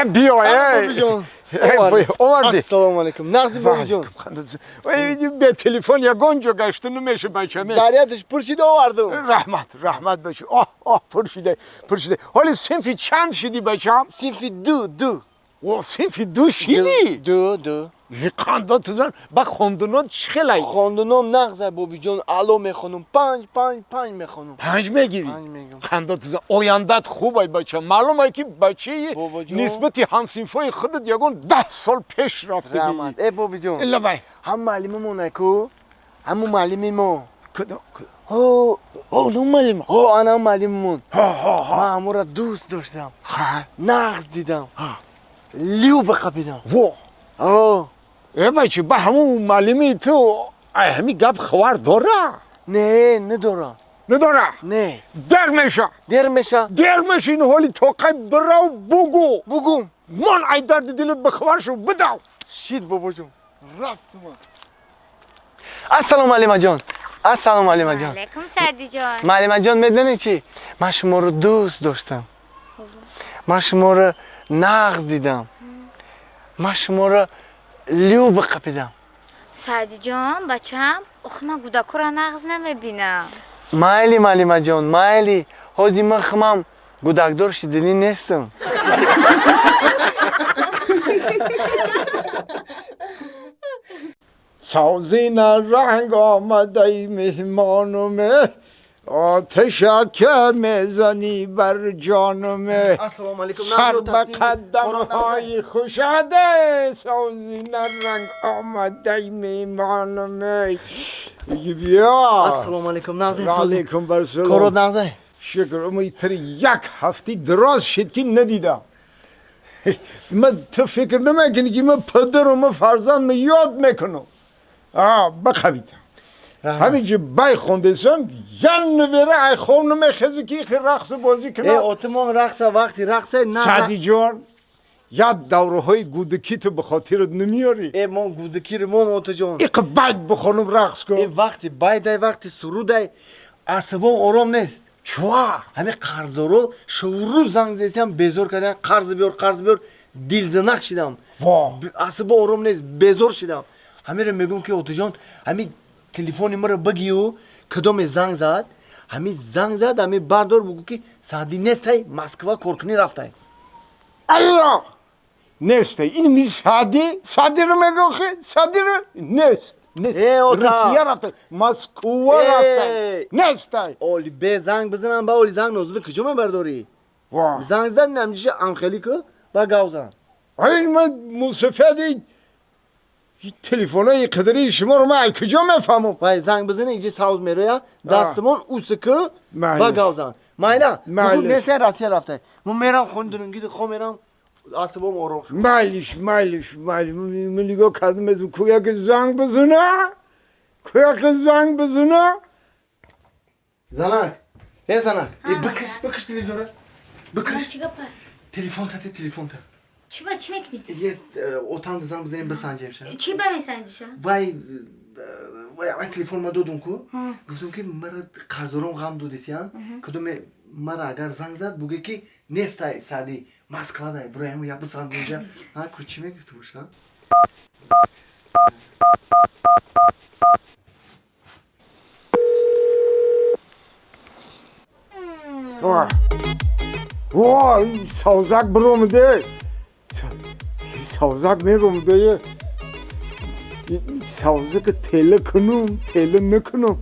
Биё, бобиҷон. Оварди. Ассалому алайкум. Нағзи, бобиҷон? Бе телефон ягон ҷо гашта намеша, бачаме. Зарядаш пур шида, овардум. Раҳмат, раҳмат, бача. Оҳ, оҳ, пур шида, пур шида. Ҳоли синфи чанд шидӣ, бачам? Синфи ду, ду. О, синфи ду шидӣ? Ду, ду. Қандо тузан ба хондунот чӣ хелай? Хондуном нағза, бобиҷон, аъло мехонум. Панҷ, панҷ, панҷ мехонум. Панҷ мегирӣ? Панҷ мегирам. Қандо тузан, ояндат хубай, бача. Маълум ай, ки бачаи Бобоҷон. Нисбати ҳамсинфои худат ягон 10 сол пеш рафтагӣ. Раҳмат, э, бобиҷон. Лабай. Ҳам муаллимамон ку, ҳамун муаллими мо. Кудо? Ҳо. О, ну, муаллима. Ҳо, ана муаллимамон. Ҳо, ҳо, ҳо. Ман ҳамонро дӯст доштам. Ҳа. Нағз дидам, люба қапидам. Во! О. Э, бача, ба ҳамун муаллими ту ай ҳами гап хабар дора? Не, надорам. Надора? Не. Дер меша. Дер меша. Дер меша, ин ҳоли тоқай бирав, бугу. Бугум. Ман ай дарди дилат ба хабар шуд, бидав. Шид, бобоҷон, рафтум. Ассалому алейкум, ассалому алейкум. Алайкум, Саъдиҷон. Муаллимаҷон, медонӣ чӣ? Ман шуморо дӯст доштам, ман шуморо нағз дидам, ман шуморо люба қапидам. Саъдиҷон, бачам, охи ман гудакура нағз намебинам. Майли, муаллимаҷон, майли. Ҳозир ман хумам гудакдор шиданӣ нестам. Созина ранг омадаи меҳмонуме, оташа ке мезанӣ бар ҷонуме. Ассалому алайкум. Сар ба қадамҳои хушаде, созина ранг омадаи меҳмонуме, биё. Ассалому алайкум, нағзай? Алайкум барсалом. Корот нағзай? Шукр. Тар як ҳафти дароз шид, ки надидам. Ман ту фикр намекунӣ, ки ман падару ман фарзанд ма ёд мекунам. Бақавитам, ҳаминҷи бай хондесам, ян навера ай хов намехезу, ки ихи рақсу бозӣ Э. кунам. Отимон рақса, вақти рақса на. Саъдиҷон, як давраҳои гудакиту ба хотират намеёрӣ? Э, мон гудакири мон, отаҷон. Иқи байд бихонум, рақс кун. Э, вақти байдай, вақти сурудай, асабом ором нест. Чуа? Ҳами қарздоро шурӯ занг задесиам, безор кардиан: қарз биёр, қарз биёр. Дилзанак шидам. Во! Асабом ором нест, безор шидам. Ҳамеро мегӯм, ки отаҷон, ҳами телефони маро багию, кадоме занг зад, ҳами занг зад, ҳами бардор, бугӯ, ки Саъдӣ нестай, Москва коркунӣ рафтай. Алло, нестай ин ми Саъди, Саъдиро мегӯхи, Саъдиро нест, нест. Э, ота. Русия рафтай, Москва Э. рафтай, нестай. Оли бе занг бизанам, ба оли занг нозуда куҷо мебардорӣ? Во! Занг зад, намҷиша амхелӣ ку, ба гав зан. Ай, ман мусафеди телефонои қадари шуморо ман ай куҷо мефаҳмам? Вай, занг бизани, иҷи савз мероя, дастамон усу ку. Майли. Ба гав зан, майла. Майли. Бугӯ, нестай, Россия рафтай. Мо мерам хони дурунгиди, хо мерам, асабом ором шуд. Майлиш, майлиш, майлиш. Ман нигоҳ кардам, аз кӯяки занг бизана, кӯяки занг бизана. Занак, э, занак, э, бикиш, бикиш телевизора, бикиш. Чӣ гапа? Телефон тате, телефон та. Чӣ ба чӣ мекунӣ? Е, отамда занг бизанем, бисанҷемша. Чӣ ба месанҷиша? Вай, вай, вай, телефон ма додум ку, гуфтум, ки мара қарздором ғам додесиян, кадоме мара агар занг зад, буге, ки нестай Саъди, Москвадай. Бураям, я бисанҷемша. А ку чӣ мегуфту боша? Вой, савзак биромаде, савзак меромаде. Савзака тела кунум, тела накунум?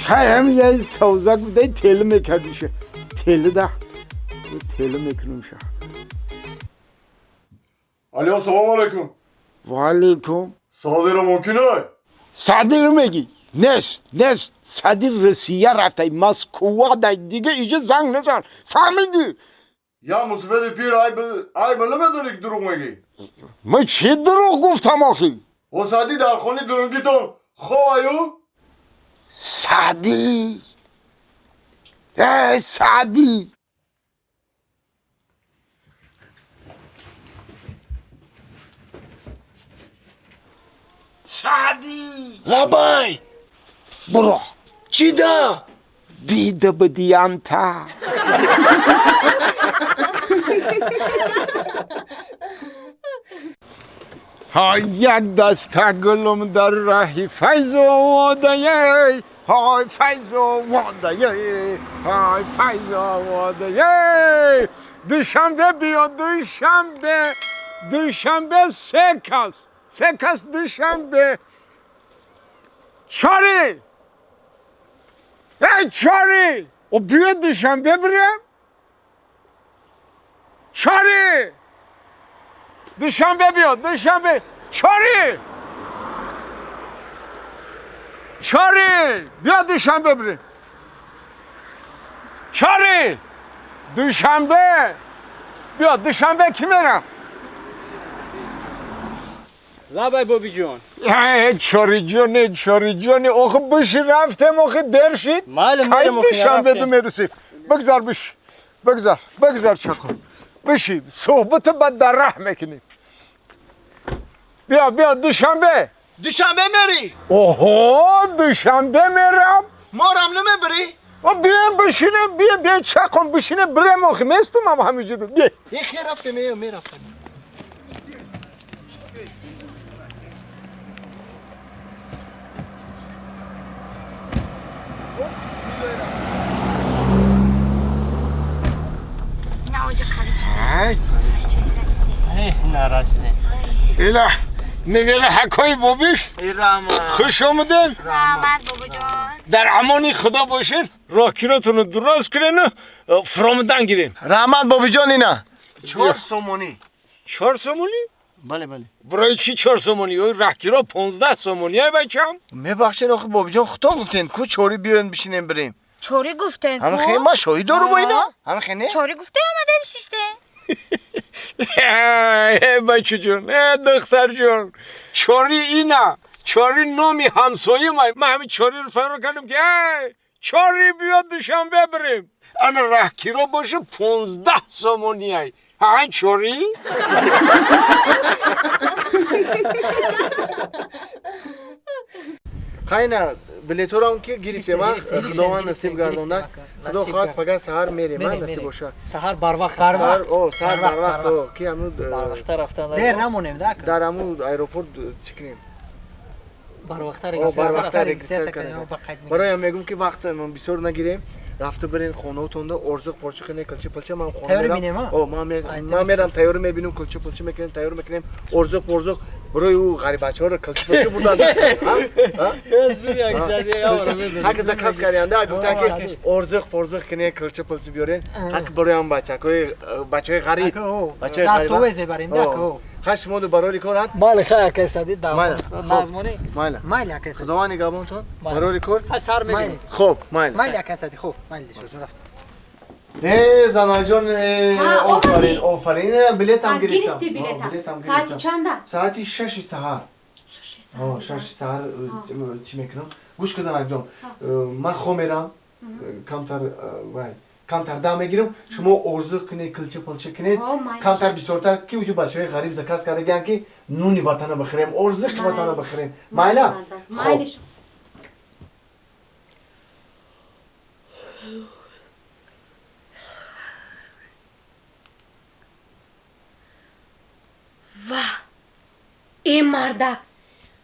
Хаям я савзак будай, тела мекардиша, тела да, тела мекунумша. Алло, салом алейкум. Ва алейкум. Саъдиро мумкин ай? Саъдиро мегӣ? Нест, нест. Саъди Русия рафтай, Москва дай. Дига иҷа занг назан, фаҳмидӣ? Я мусафеди пир, ай ай ма намедонӣ, ки дурӯғ мегӣ. Ман чӣ дурӯғ гуфтам охӣ? О, Саъди дар хони дурунгитон ховаю? Саъдӣ, э, Саъдӣ. Саъдӣ. Лабай. Буро. Чӣ да? Дида ба диянта. ها یک دسته گلم در راهی فیض آماده، های فیض آماده، های فیض آماده. دوشنبه بیا، دوشنبه، دوشنبه سه کس، سه کس دوشنبه. چاری، ای چاری، او بیا دوشنبه بریم. چاری، دوشنبه بیا، دوشنبه. چاری، چاری، بیا دوشنبه بریم. چاری، دوشنبه بیا، دوشنبه کی میرم؟ لبای بابی جون. چاری جون، چاری جون، آخه بشی رفتم، آخه در شد. معلوم دوشنبه دو میرسیم. بگذار بشی، بگذار، بگذار چکو بشی، صحبت بد در ره میکنیم. بیا بیا دوشنبه. دوشنبه میری؟ اوه دوشنبه میرم. ما رم نمیبری؟ بیایم بشینه، بیا بیا چکم بشینه برم آخه میستم هم همینجا. بیا. یه خیر رفتم، یه میرفتم. نرسیده. اله نویره حکای بابیش. خوش آمدین. رحمت بابا جان. در امان خدا باشین. راهکیراتون رو درست کنین و فرامدن گیرین. رحمت بابی جان. اینا 4 سومونی. 4 سومونی؟ بله بله. برای چی 4 سومونی؟ راهکیرا 15 سومونی های بچم. میبخشین آخه بابی جان، خودتون گفتین کو چوری بیاین بشینیم بریم. چوری گفتین کو؟ همه خیلی ما شاهی دارو با اینا. همه خیلی چوری گفته آمده بشیشته. ای بچه جون، ای دختر جون، چوری اینا، چوری نامی همسایه ما. من همین چوری رو فرار کردم که ای چوری بیا دوشنبه بریم. انا راهکیرا باشه 15 سومونی ای. ها چوری؟ خیلی بلیط رو که گرفتیم، خداوند نصیب گردانده. خدا خواهد فقط سحر میریم، نصیب باشه. سحر بر وقت، سحر بر وقت که همون بر وقت رفتن دیر نمونیم، در همون airport چی کنیم؟ بر وقت register کنیم. برای هم میگم که وقت من بسیار نگیریم، رفته برین خونه تون ارزق پارچه کنه کلچه پلچه. من خونه میرم، من میرم تیار میبینم، کلچه پلچه میکنیم، تیار میکنیم، ارزق پرزق برای او غریب بچه‌ها رو کلچه پلچه بردن. هک زکات کردن، گفتن که ارزق پرزق کنه کلچه پلچه بیارین، هک برای هم بچه‌های غریب، بچه‌های غریب دستاویز ببریم. دکو خش مودو برای کار مال خیر کسادی دام نازمونی مال مال خداوند نگهبانتون برای کار سر میبینیم. خب مال مال کسادی. خب مال شو رفت. ای زنا جان، آفرین آفرین. بلیط هم گرفتم. گرفتی بلیط؟ ساعت چنده؟ ساعت 6 سحر. 6 سحر چی میکنم؟ گوش کن زنا جان، من خو میرم کمتر وای کمتر دم میگیرم، شما ارزو کنید کلچه پلچه کنید کمتر بسیارتر که وجود بچهای غریب زکات کردن که نونی وطن بخریم، ارزش وطن بخریم. مایلا خب واه ای مردک،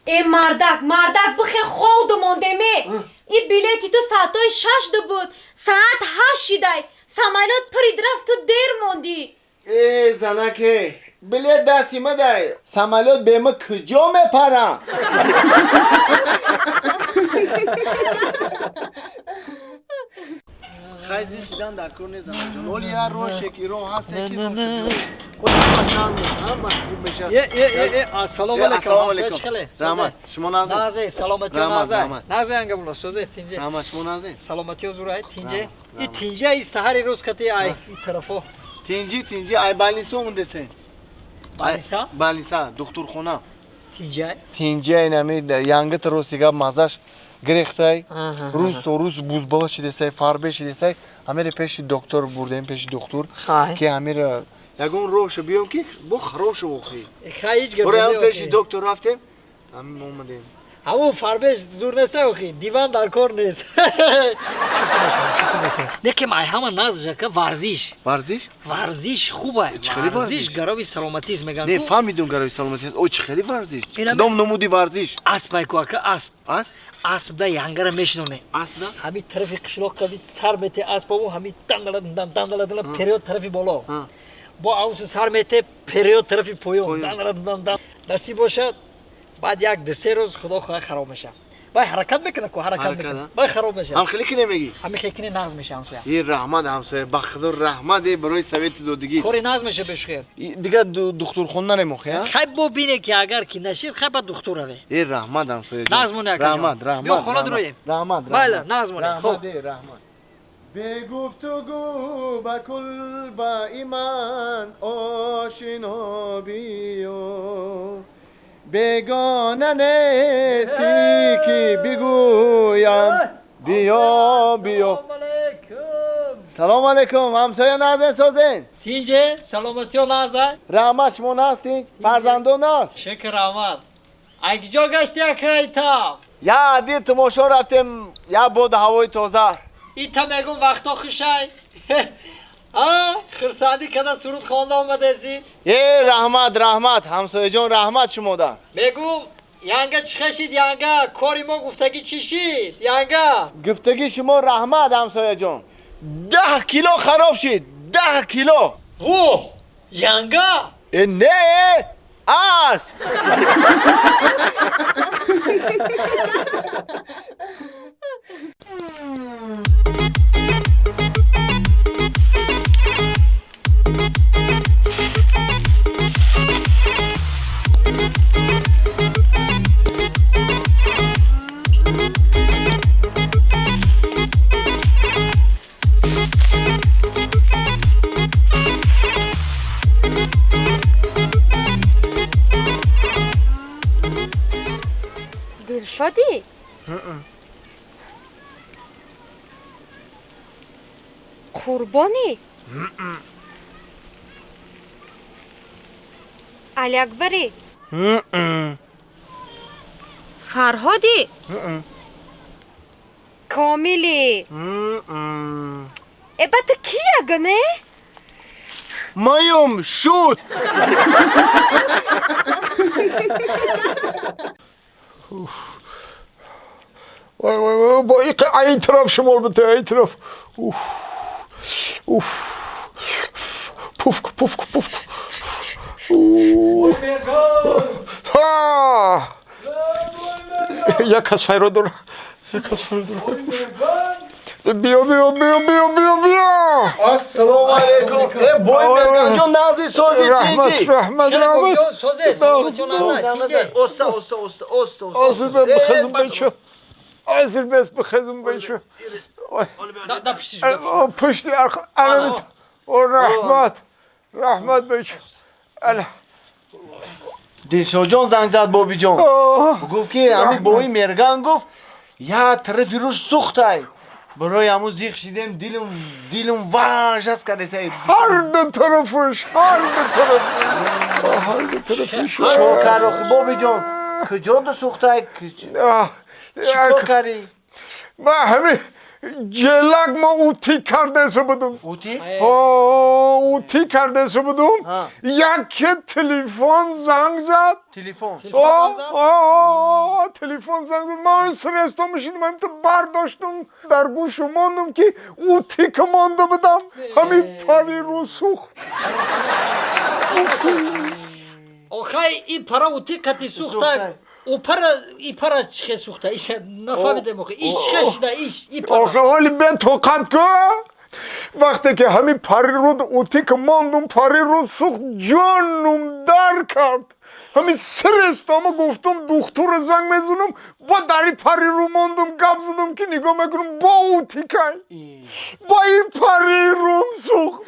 ای مردک، مردک بخی خود مونده می. این بلیتی تو ساعتای 6 بود، ساعت 8 شدای، سامالوت پرید رفت تو دیر موندی. ای زنکه بلیت دستی مدای، سامالوت به ما کجا میپرم؟ خیلی شدن در کار نیست جان. ولی هر روش یکی رو هست، یکی روش یه یه یه السلام علیکم. رحمت شما نازه. نازه سلامتی نازه. نازه انگم بلا سوزه تینجه. رحمت شما نازه. سلامتی زورای تینجه. این تینجه ای سحر روز کتی ای این طرفو. تینجی تینجی ای بالنیسا موندسه. بالنیسا؟ بالنیسا دکتر خونه. تینجه؟ تینجه اینمی янги росига мазаш гирехтай, рӯз то рӯз бузбала шидесай, фарбе шидесай. Ҳамере пеши доктор бурдем, пеши доктор ки ҳамере ягон роҳшо биём ки бо хароб шо охи. Хай ҳеҷ гап. Бураям пеши доктор рафтем, ҳамин омадем. Ҳамун фарбеш зур нест охи, диван дар кор нест. Шукр мекунам. Лекин ай ҳама нағз жака варзиш. Варзиш? Варзиш хуб ай. Чӣ хели варзиш варзиш? Гарови саломатист меган. Не, фаҳмидум гарови саломатист. О, чӣ хели варзиш? Инам- Кадом намуди варзиш? Асп ай ку ака, асп. Асп? Асп да янгара мешиноне. Асп да? Ҳами тарафи қишлоқ қави сар мете аспаву ҳами дандала дандала дандала период тарафи боло. Бо авсу сар мете период тарафи поён. Дандала дан. Насиб бошад, баъд як ду се рӯз худо хоҳад хароб мешавад. Вай ҳаракат мекунад ку, ҳаракат Ҳаракат, мекунад. а? Вай хароб мешавад. Ҳам хеле ки намегӣ? Ҳами хекини нағз меша ҳамсоя. Е, раҳмат ҳамсоя, ба худо раҳмат е барои совети додигӣ. Кори нағз меша бешухер. Дигар духтурхона намохе, а? Хай бо бине ки агар ки нашид, хай ба духтур раве. Е, раҳмат ҳамсоя ҷон. Нағз моне, ака ҷон. Раҳмат, раҳмат. Биё хона раҳмат. дуроем. Раҳмат, Майла, раҳмат. нағз моне. Раҳмат, Хуб. е, раҳмат. Бе гуфтугӯ ба кулбаи ман ошино биё, бегона нестӣ ки бигӯям биё, биё. Алейкум. Салом алейкум, ҳамсоя, нағзен, созен? Тинҷе, саломатиё нағза? Раҳмат, шумо нағзтин? Фарзандон нағз? Шукр, раҳмат. Ай куҷо гашти, ака, итам? Я дир томошо рафтем, я боду ҳавои тоза. Ита мегум вақто хушай. А, хурсандӣ када суруд хонда омадеси. Е, раҳмат, раҳмат, ҳамсояҷон, раҳмат шумода. Мегум, янга чӣ хешид, янга? Кори мо гуфтагӣ чӣ шид, янга? Гуфтагӣ шумо раҳмат, ҳамсояҷон. 10 кило хароб шид, 10 кило. Во, янга? Э, не, асп. Дилшодӣ, Қурбонӣ, Алиакбарӣ, Фарҳодӣ, Комилӣ. Э, ба ту ки ягане? Маём шуд. Вой, вой, вой, бо ай тараф шимол бите, ай тараф. Уф. Уф. Пуфк, пуфк, пуфк. Ха! Як кас файро дора. Як кас файро дора. Биё, биё, биё, биё, биё, биё. Ассалому алейкум. Э, бой Мерганҷон, нағзи, сози? Раҳмат, Тинҷи? раҳмат, Чара раҳмат. бобиҷон, созе, саломатиё нағза, тинҷе? Оста, оста, оста, оста, оста. Озир бе бихезм бечо. Озир бес бихезм бечо. Да пуштиш. О, пушти анамит. О, раҳмат. Раҳмат бечо. Ала. Дилшодҷон занг зад, бобиҷон. Оҳ. Гуфт ки ҳами бои Мерган гуфт, я тарафи рӯш сӯхтай. Барои ҳамун зиқ шидем, дилум важаст кардесай. Ҳар ду тарафаш, ҳар ду тараф. Ҳар ду тарафаш. Чикор кард охи, бобиҷон? Куҷо ду сӯхтай? Оҳ. Чикор кардӣ? Ман ҳамин ҷелак ма утӣ кардаеса будум. Утӣ? О, утӣ кардаеса будум. Яке телефон занг зад. Телефон? О, о, телефон занг зад. Ман сресто мешидам, ҳамин бардоштум, дар гӯшу мондум ки утӣ ка монда будам. Ҳамин пари рӯ сӯхт. Охай, ин пара ути қати сӯхта, у пара, и пара чихе сӯхта, иша нафаҳмидем охи, иш чихе шида, иш и пара? Охе, ҳоли бетоқат ку. Вақте ки ҳамин пари рӯ утӣ ка мондум, пари рӯ сӯхт, ҷонум дар кард. Ҳамин срестома гуфтум, духтурро занг мезунам, бо дари пари рӯ мондум, гап задам ки нигоҳ мекунам, бо утикай. Бо ин пари рӯм сӯхт.